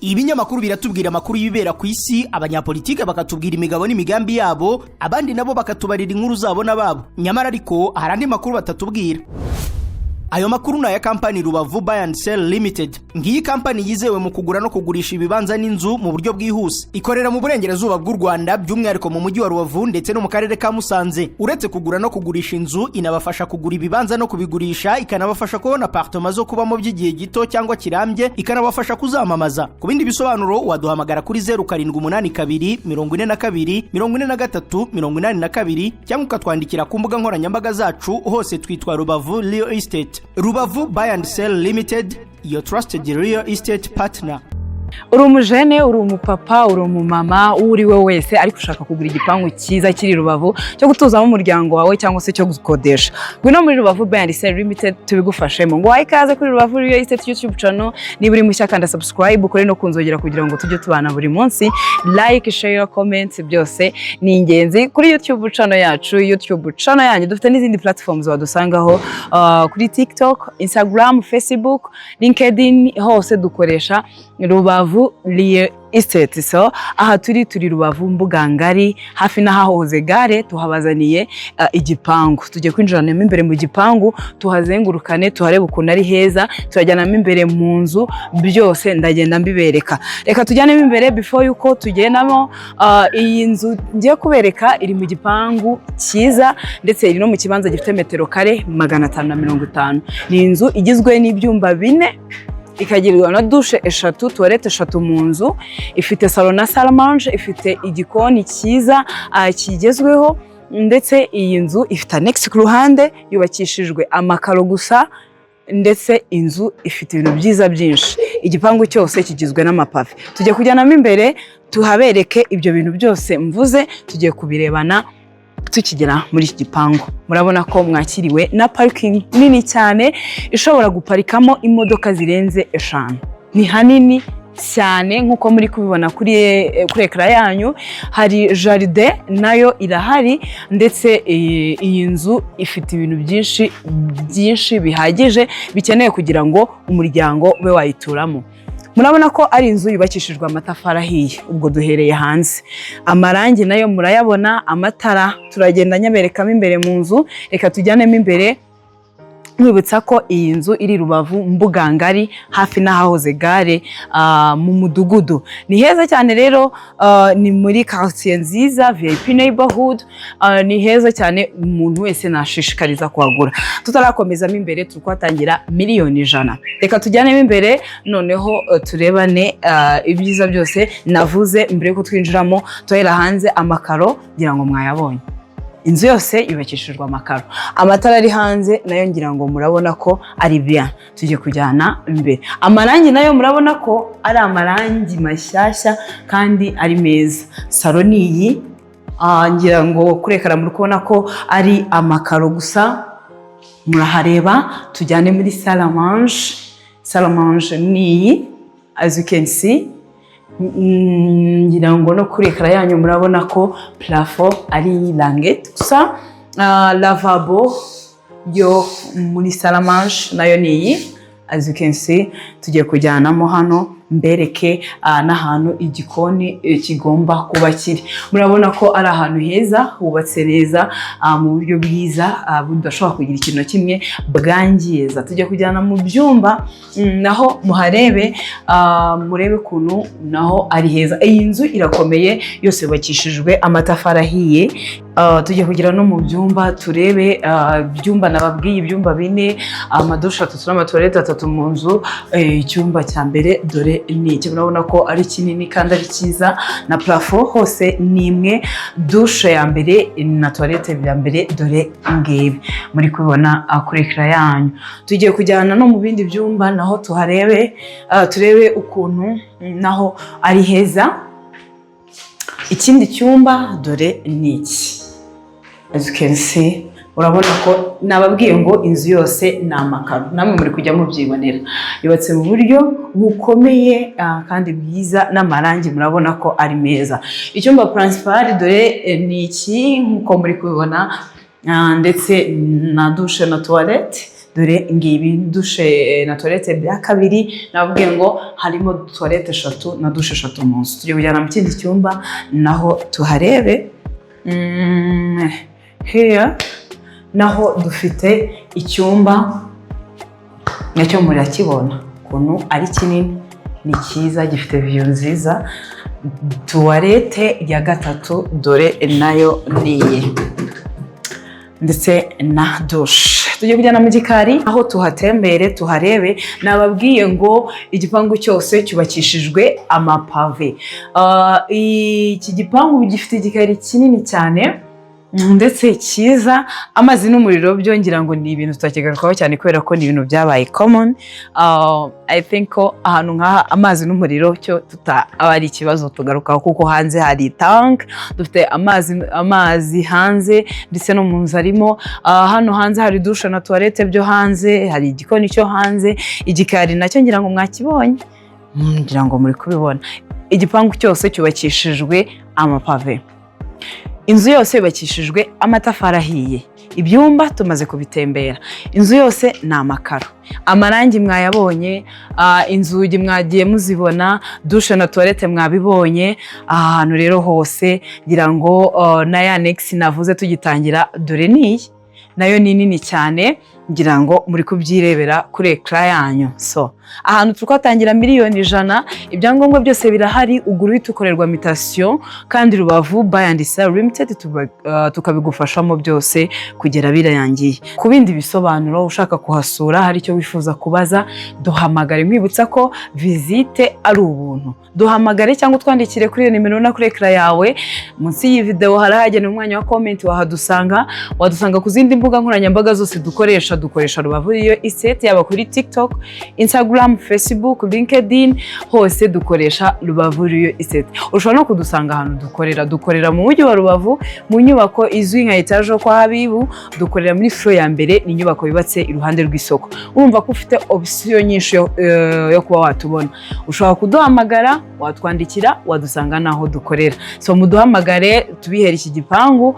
Ibinyamakuru biratubwira amakuru y'ibibera ku isi, abanyapolitike bakatubwira imigabo n'imigambi yabo, abandi nabo bakatubarira inkuru zabo n'ababo. Nyamara ariko hari andi makuru batatubwira. Ayo makuru ni aya kampani Rubavu Buy and Sell Limited. Ngiyi kampani yizewe mu kugura no kugurisha ibibanza n'inzu mu buryo bwihuse. Ikorera mu burengerazuba bw'u Rwanda, by'umwihariko mu mujyi wa Rubavu ndetse no mu karere ka Musanze. Uretse kugura no kugurisha inzu, inabafasha kugura ibibanza no kubigurisha, ikanabafasha kubona apartema zo kubamo by'igihe gito cyangwa kirambye, ikanabafasha kuzamamaza. Ku bindi bisobanuro waduhamagara kuri 0782 42 43 82, cyangwa ukatwandikira ku mbuga nkoranyambaga zacu. Hose twitwa Rubavu Real Estate. Rubavu Buy and Sell Limited, your trusted real estate partner. Uri umujene, uri umupapa, uri umumama, uwo uri we wese, ariko ushaka kugura igipangu cyiza kiri Rubavu cyo gutuzamo umuryango wawe cyangwa se cyo gukodesha, ngwino muri Rubavu Buy and Sell Limited tubigufashemo. Ngo wahe ikaze kuri Rubavu Real Estate YouTube channel. Niba uri mushya, kanda subscribe, ukore no kunzogera kugira ngo tujye tubana buri munsi. Like, share, comment, byose ni ingenzi kuri YouTube channel yacu, YouTube channel yanyu. Dufite n'izindi platforms wadusangaho, kuri TikTok, Instagram, Facebook, LinkedIn, hose dukoresha Rubavu Real Estate. So aha turi Rubavu, Mbugangari, hafi n'ahahoze gare. Tuhabazaniye igipangu. Tugiye kwinjiranamo imbere mu gipangu, tuhazengurukane, tuharebe ukuntu ari heza, turajyanamo imbere mu nzu, byose ndagenda mbibereka. Reka tujyanemo imbere. Before yuko tugendamo, iyi nzu ngiye kubereka iri mu gipangu cyiza, ndetse iri no mu kibanza gifite metero kare 550. Ni inzu igizwe n'ibyumba bine, ikagirwa na dushe eshatu, toilette eshatu mu nzu. Ifite salon na salle à manger, ifite igikoni cyiza kigezweho, ndetse iyi nzu ifite annexe ku ruhande, yubakishijwe amakaro gusa, ndetse inzu ifite ibintu byiza byinshi. Igipangu cyose kigizwe n'amapave. Tugiye kujyanamo imbere tuhabereke ibyo bintu byose mvuze. Tugiye kubirebana tukigera muri iki gipangu. Murabona ko mwakiriwe na parikingi nini cyane ishobora guparikamo imodoka zirenze eshanu. Ni hanini cyane nk'uko muri kubibona kuri écran yanyu. Hari jardin nayo irahari, ndetse iyi nzu ifite ibintu byinshi byinshi bihagije bikenewe kugira ngo umuryango ube wayituramo. Murabona ko ari inzu yubakishijwe amatafari ahiye. Ubwo duhereye hanze, amarangi nayo murayabona, amatara. Turagenda nyaberekamo imbere mu nzu. Reka tujyanemo imbere. Nkwibutsa ko iyi nzu iri Rubavu, Mbugangari, hafi n'ahahoze gare, mu mudugudu. Ni heza cyane rero, ni muri quartier nziza, VIP neighborhood, ni heza cyane, umuntu wese nashishikariza kuhagura. Tutarakomezamo imbere, turi kuhatangira miliyoni 100. Reka tujyanemo imbere noneho, turebane ibyiza byose navuze. Mbere yuko twinjiramo, tuhera hanze. Amakaro ngira ngo mwayabonye, inzu yose yubakishijwe amakaro. Amatara ari hanze nayo ngira ngo murabona ko ari bien. Tugiye kujyana imbere. Amarangi nayo murabona ko ari amarangi mashyashya kandi ari meza. Salon ni iyi. Ngira ngo kuri écran muri kubona ko ari amakaro gusa, murahareba. Tujyane muri salle à manger. Salle à manger ni iyi, as you can see. Ngira ngo no kuri écran yanyu murabona ko plafond ari languette gusa. Lavabo yo muri salle à manger nayo ni iyi, as you can see. Tugiye kujyanamo hano mbereke n'ahantu igikoni kigomba kuba kiri. Murabona ko ari ahantu heza, hubatse neza, mu buryo bwiza, budashobora kugira ikintu na kimwe bwangiza. Tujya kujyana mu byumba, naho muharebe, murebe ukuntu naho ari heza. Iyi nzu irakomeye, yose yubakishijwe amatafari ahiye. Tujya kugera no mu byumba turebe. Ibyumba nababwiye, ibyumba bine, amadushe atatu n'amatoilette atatu mu nzu. Icyumba cya mbere dore ni iki. Murabona ko ari kinini kandi ari cyiza, na plafond hose ni imwe. Dushe ya mbere na toilette ya mbere dore ngibi, muri kubibona kuri écran yanyu. Tugiye kujyana no mu bindi byumba naho tuharebe, turebe ukuntu naho ari heza. Ikindi cyumba dore ni iki, as you can see. Urabona ko nababwiye ngo inzu yose ni amakaro, namwe muri kujya mubyibonera. Yubatse mu buryo bukomeye kandi bwiza, n'amarangi murabona ko ari meza. Icyumba principal dore ni iki nk'uko muri kubibona, ndetse na dushe na toilette. Dore ngibi douche na toilette bya kabiri. Nababwiye ngo harimo toilette eshatu na douche eshatu mu nzu. Tugiye kujyana mu kindi cyumba naho tuharebe. Here naho dufite icyumba, nacyo murakibona ukuntu ari kinini, ni cyiza, gifite view nziza. Toilette ya gatatu dore nayo ni iyi, ndetse na douche. Tugiye kujyana mu gikari aho tuhatembere, tuharebe. Nababwiye ngo igipangu cyose cyubakishijwe amapave. Iki gipangu gifite igikari kinini cyane ndetse cyiza. Amazi n'umuriro byo ngira ngo ni ibintu tutakigarukaho cyane kubera ko ni ibintu byabaye common. I think ko ahantu nk'aha amazi n'umuriro cyo tuta aba ari ikibazo tugarukaho, kuko hanze hari tank, dufite amazi hanze ndetse no mu nzu arimo. Hano hanze hari douche na toilette byo hanze, hari igikoni cyo hanze. Igikari nacyo ngira ngo mwakibonye. Ngira ngo muri kubibona. Igipangu cyose cyubakishijwe amapave, inzu yose yubakishijwe amatafari ahiye. Ibyumba tumaze kubitembera, inzu yose ni amakaro, amarangi mwayabonye, inzugi mwagiye muzibona, douche na toilette mwabibonye. Aha hantu rero hose ngira ngo na ya annexe navuze tugitangira, dore niyi nayo ni nini cyane, ngira ngo muri kubyirebera kuri écran yanyu. So ahantu turi kuhatangira miliyoni 100, ibyangombwa byose birahari, ugura uhita ukorerwa mutation, kandi Rubavu Buy and Sell Limited tukabigufashamo byose kugera birangiye. Ku bindi bisobanuro, ushaka kuhasura, hari icyo wifuza kubaza, duhamagare. Nkwibutsa ko visite ari ubuntu. Duhamagare cyangwa utwandikire kuri iyo nimero ubona kuri écran yawe. Munsi y'iyi videwo harahagenewe umwanya wa comment, wahadusanga. Wadusanga ku zindi mbuga nkoranyambaga zose dukoresha. Dukoresha Rubavu Real Estate yaba kuri TikTok, Instagram, Facebook, LinkedIn, hose dukoresha Rubavu Real Estate. Ushobora no kudusanga ahantu dukorera. Dukorera mu mujyi wa Rubavu, mu nyubako izwi nka etaje yo kwa Habibu. Dukorera muri floor ya mbere, ni inyubako yubatse iruhande rw'isoko. Urumva ko ufite option nyinshi yo kuba watubona. Ushobora kuduhamagara, watwandikira, wadusanga n'aho dukorera. So muduhamagare tubihera iki gipangu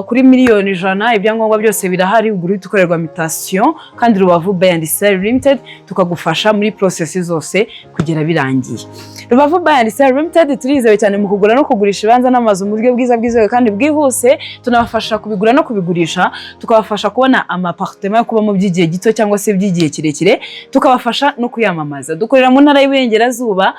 kuri miliyoni 100, ibyangombwa byose birahari, ugura uhita ukorerwa mutation, kandi Rubavu Buy and Sell Limited tukagufasha muri process zose kugera birangiye. Rubavu Buy and Sell Limited turizewe cyane mu kugura no kugurisha ibibanza n'amazu mu buryo bwiza bwizewe kandi bwihuse. Tunabafasha kubigura no kubigurisha, tukabafasha kubona ama appartement yo kubamo by'igihe gito cyangwa se by'igihe kirekire, tukabafasha no kuyamamaza. Dukorera mu ntara y'Iburengerazuba,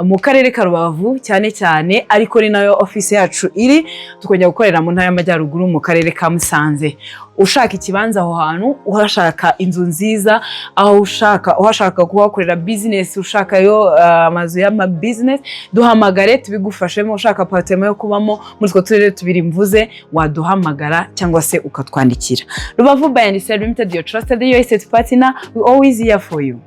mu karere ka Rubavu cyane cyane, ariko ni nayo ofisi yacu iri. Tukongera gukorera mu ntara y'Amajyaruguru, mu karere ka Musanze. Ushaka ikibanza aho hantu, uhashaka inzu nziza, aho ushaka uhashaka kuhakorera business, ushakayo amazu y'ama business, duhamagare tubigufashemo. Ushaka appartement yo kubamo muri utwo turere tubiri mvuze, waduhamagara cyangwa se ukatwandikira. Rubavu Buy and Sell Limited, your trusted real estate partner, we always here for you.